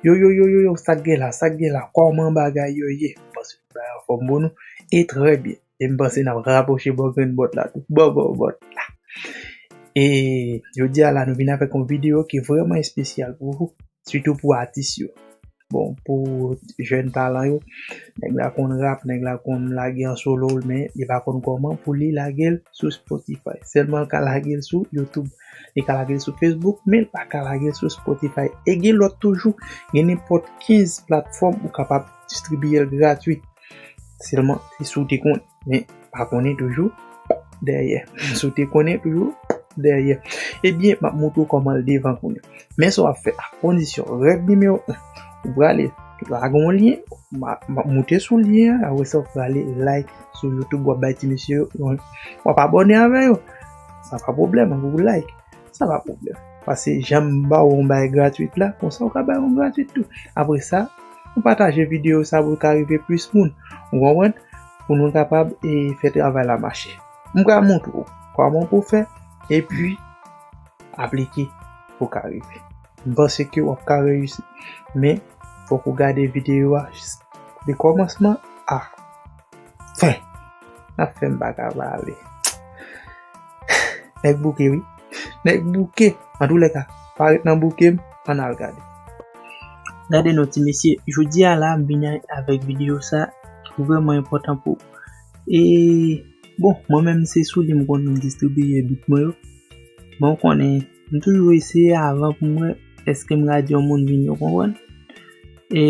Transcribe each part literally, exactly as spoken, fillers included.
Yo, yo, yo, yo, yo, sa k gen la, sa k gen la, kòman bagay yo ye? M panse tout bagay anfòm pou nou. E trè byen. E m panse n ap rapwoche bò grenn bòt la tou. Bò, bò, bòt la. E jodi a la, nou vin avèk yon videyo ki vrèman espesyal pou ou, sitou pou atis yo. Bon, pou jèn talan yo, nèg la konn rap, nèg la konn lage an solo, men li pa konn kòman pou li lage l sou Spotify. Sèlman l ka lage l sou YouTube, li ka lage l sou Facebook, men li pa ka lage l sou Spotify. E gen lòt toujou, gen nenpòt kenz platfòm ou kapab distribiye l gratwi. Sèlman, se si w te konnen. Men, pa konnen toujou, dèyè. Si w te konnen toujou, dèyè. Ebyen, m ap montre w kòman l devan kounye a. Men sa w ap fè, a kondisyon, règ nimewo en, ou prale lage yon lyen, m a, m ap moute sou lyen an, apre sa, ou prale like sou YouTube, w ap bay ti mesye yo, w ap abòne avè yo. Sa pa pwoblèm, ou like. Sa pa pwoblèm. Paske jan m ba w yon bagay gratwit la, konsa w ka bay yon gratwit tou. Apre sa, ou pataje videyo sa pou l ka rive plis moun. Ou konprann? Pou nou kapab, e, fè travay la mache. M pral montre w kòman pou w fè, epi aplike pou w ka rive. M panse ke w ap ka reyisi. Men, fòk ou gade videyo a de kòmansman a fen. N ap fè m pa ka pale. Nèg bouke, wi. Nèg bouke. Antoulèka, pa ret nan bouke m, ann al gade. Gade non, ti mesye, jodi a la, m vin avèk videyo sa ki vrèman enpòtan pou ou. E, bon, mwen menm, se sou li m konn distribiye beat mwen yo. Bon, w konnen, m toujou eseye avan pou m wè èske m ka di yon moun vini, w konprann? E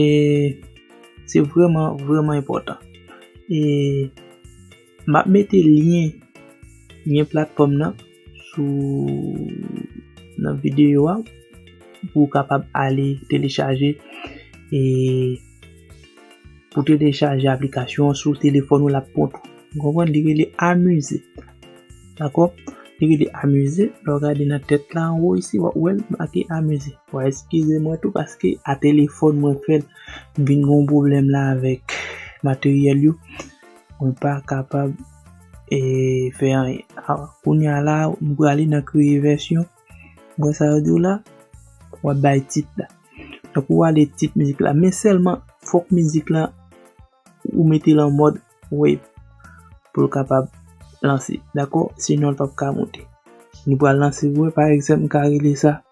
se vrèman, vrèman enpòtan. E m ap mete lyen, lyen platfòm nan sou, nan videyo a pou w kapab ale telechaje e pou telechaje aplikasyon an sou telefòn ou l ap pran tou. Ou konprann? Li rele Amize. Dakò? Li rele Amize. Lè w gade nan tèt la anwo isi, w ap wè l make Amize. Bon, eskize mwen tou paske a telefòn mwen fè l. M vin gen yon pwoblèm la avèk materyèl yo. Mwen pa kapab, e, fè anyen. A, kounye a la, m prale nan kreye vèsyon. Ou wè sa yo di w la? W ap bay tit la. Donk, ou ale tit mizik la. Men sèlman, fòk mizik la, ou mete l an mòd wave pou l kapab lanse. Dakò? Sinon, l p ap ka monte. Nou pral lanse vre, pa egzanp, m ka rele sa.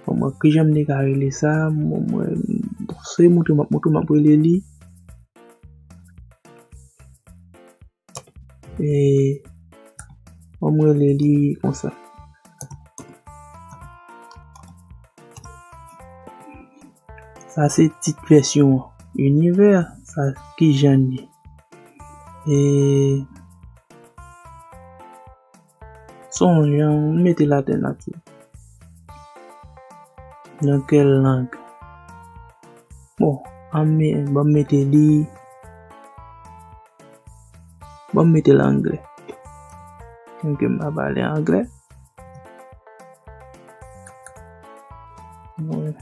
Bon, mwen, kijan m te ka rele sa? Bon, mwen, bon, se montre m ap montre, m ap rele li. E, bon, mwen rele li konsa. Sa se tit vèsyon an. Inivè, sa kijan l ye? E, se yon jan, m mete l altènativ. Nan kèl lang? Bon, an me, ban m mete li, ban m mete l anglè. Paske m pa pale anglè. Mwen, m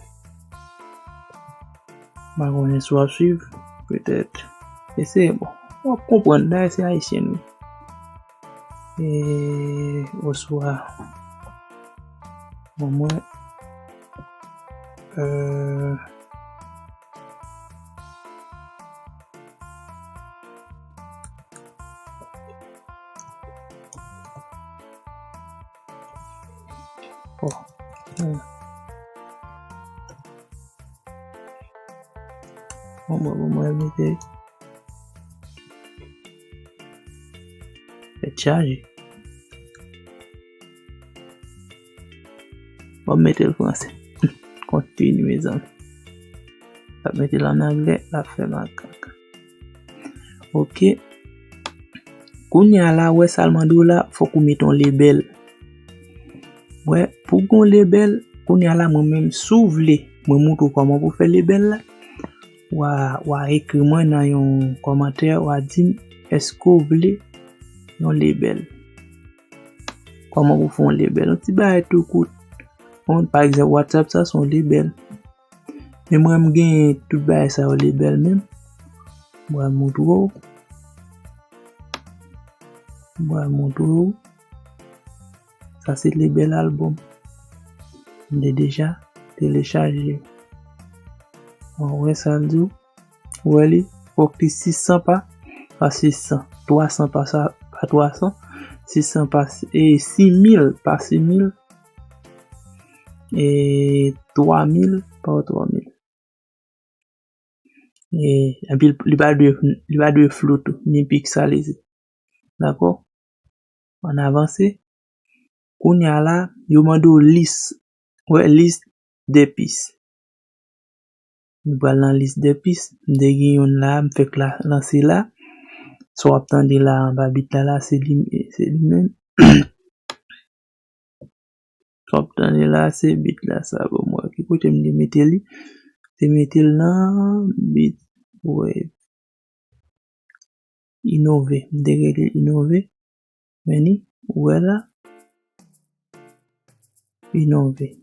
pa konnen si w ap swiv, petèt. Eseye, bon, w ap konprann, dayè se ayisyen nou ye. E, oswa, bon, mwen, euh, bon, hmm. Bon, bon, bon, mwen mete. Tèt chaje. Bon, m mete l franse. Kontini, mezanmi. L ap mete l ann anglè, l ap fè makak. Ok. Kounye a la, wè sa l mande w la, fòk ou mete yon lebèl. Wè, pou gen yon lebèl, kounye a la, mwen menm, si w vle, mwen montre w kòman pou fè lebèl la. W a, w a ekri mwen nan yon kòmantè, w a di m, èske w vle yon lebèl? Kòman pou fè yon lebèl? Yon ti bagay tou kout. Bon, pa egzanp, WhatsApp sa, se yon lebèl. Men mwen, m genyen tout bagay sa yo lebèl menm. M pral montre w. M pral montre w. Sa se lebèl albòm. M te deja telechaje. Ou wè sa l di w? Ou wè li? Fòk li sis san pa, pa sis san, twa san pa sa, pa twa san, sis san pa, e sis mil pa sis mil, e twa mil pa twa mil. E, epi li pa dwe, li pa dwe flou tou, ni piksalize. Dakò? Ann avanse. Kounye a la, yo mande w lis. Wè, lis de pis. Nou pral nan lis de pis. M te gen youn la, m fèk la, lanse la. Sa w ap tande la, anba bit la, la, se li, se li menm. Sa w ap tande la, se bit la, sa, bon, mwen, ki kote m te mete li? Te mete l nan bit, wè. Inove. M te rele Inove. Men ni, ou wè la? Inove.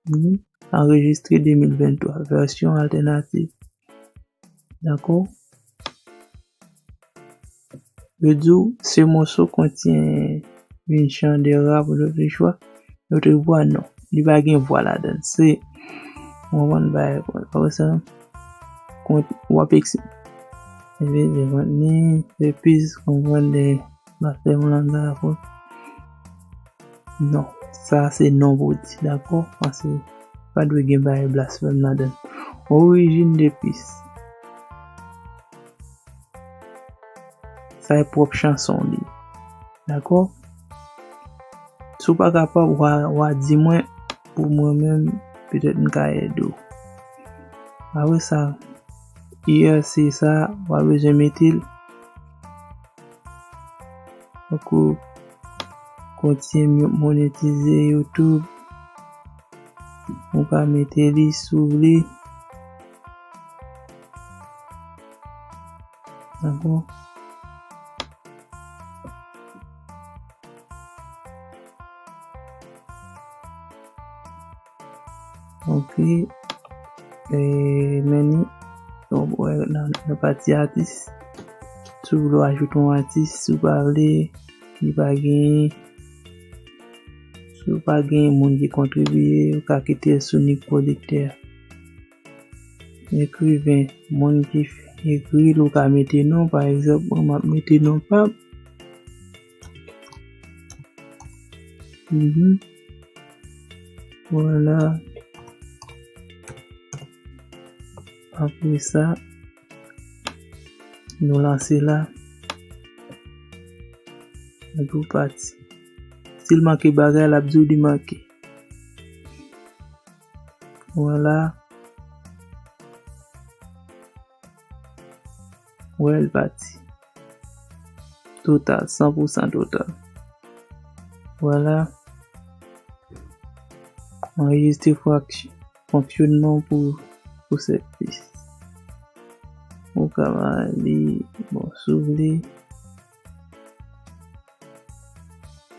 Hmm. Anrejistre de mil venntwa, vèsyon altènativ. Dakò? Yo di w, ce morceau contient une chan de ra pour d'autres choix. D'autres voix, non. Li pa gen vwa ladan l. Se, w konprann bagay, apre sa, kont, w ap eksi-, epi, se kont ni, se pis, konprann de, mastè Moulanga, apre. Non, sa se non pou di, dakò? Paske pa dwe gen bagay blasfèm ladan l. Orijin de pis. Sa e pwòp chanson li. Dakò? Si w pa kapab, w a, w a di mwen, pou mwen menm, petèt m ka ede w. Apre sa, I R C sa, w a bezwen mete l. Tankou, kontinye monetize YouTube. Ou ka mete li si w vle. Dakò? Ok. E, men ni, donk, wè, nan, nan pati atis, si w vle w ajoute yon atis, si w pa vle, li pa genyen. Si w pa genyen moun ki kontribye, ou ka kite l sou nik pwodiktè. Ekriven, moun ki ekri l, ou ka mete non, pa egzanp, mwen, m ap mete non pa m. Mhm. Vwala. Apre sa, nou lanse la. Epi w pati. Si l manke bagay, l ap di w li manke. Vwala. Wè l pati. Total, san pou san total. Vwala. Anrejistre fonksyon-, fonksyonman pou, pou sèt pis. Ou ka ba li, bon, si w vle.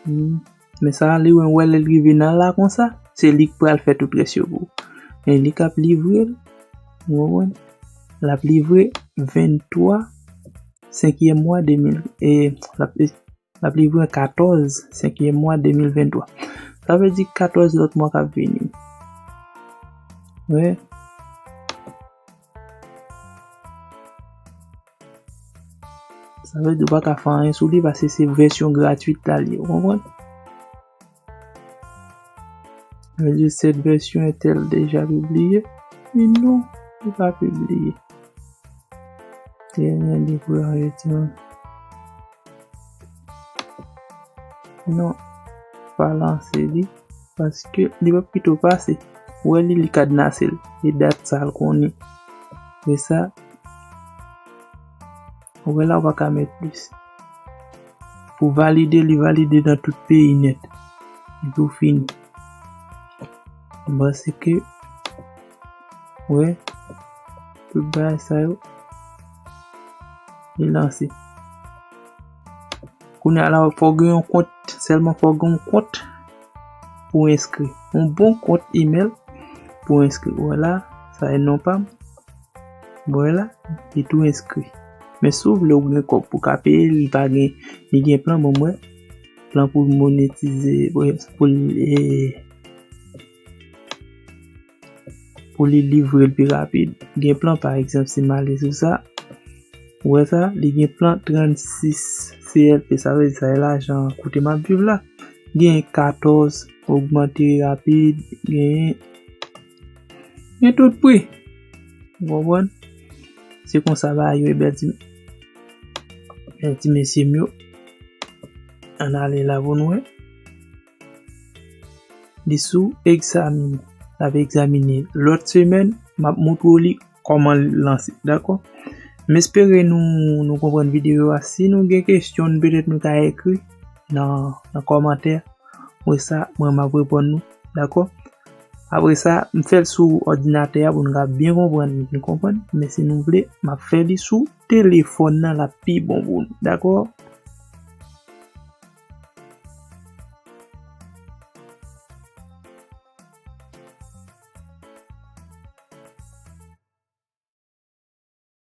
Hmm. Men sa, li wè, wè lè l rive nan la konsa, se li k pral fè tout rès yo pou ou. Men li k ap livre l, ou konprann? L ap livre venntwa, senkyèm mwa de mil, e, l ap, l ap livre katòz, senkyèm mwa de mil venntwa. Sa vle di katòz lòt mwa k ap vini. Wi. Sa vle di ou pa ka fè anyen sou li paske se vèsyon gratwit la li ye, ou konprann? Vle di cette version est-elle déjà publiée? Men non, li pa pibliye. Dènye livrè an retire. Non, pa lanse li, paske li p ap kite w pase. Ou wè li, li kadnase l. E dat sa l konnen. E sa, ou wè la, ou pa ka met plis. Pou valide, li valide nan tout peyi nèt. Epi w fini. M panse ke, wè, tout bagay sa yo, li lanse. Kounye a la, fò w gen yon kont, sèlman fò w gen yon kont pou w enskri. Yon bon kont email pou w enskri. Vwala, sa e non pa m. Bon, la, li tou enskri. Men si w vle w gen kòb pou ka peye, li pa gen, li gen plan, bon, mwen, plan pou l monetize, pou l, e, pou li livre l pi rapid. Gen plan, pa egzanp, si m ale sou sa, ou wè sa, li gen plan trannsis C L P, sa vle di sa e lajan kote m ap viv la. Gen katòz, ogmante rapid, gen, gen tout pri. Ou konprann? Se konsa bagay yo ye, bèl ti, bèl ti mesye m yo. Ann ale la pou nou wè. Li sou egzamine. L ap egzamine. Lòt semèn, m ap montre w li kòman l lanse, dakò? M espere nou, nou konprann videyo a. Si nou gen kesyon, petèt nou ka ekri nan, nan kòmantè. Apre sa, mwen m ap reponn nou, dakò? Apre sa, m fè l sou òdinatè a pou nou ka byen konprann, nou konprann? Men si nou vle, m ap fè li sou telefòn nan, l ap pi bon pou nou, dakò?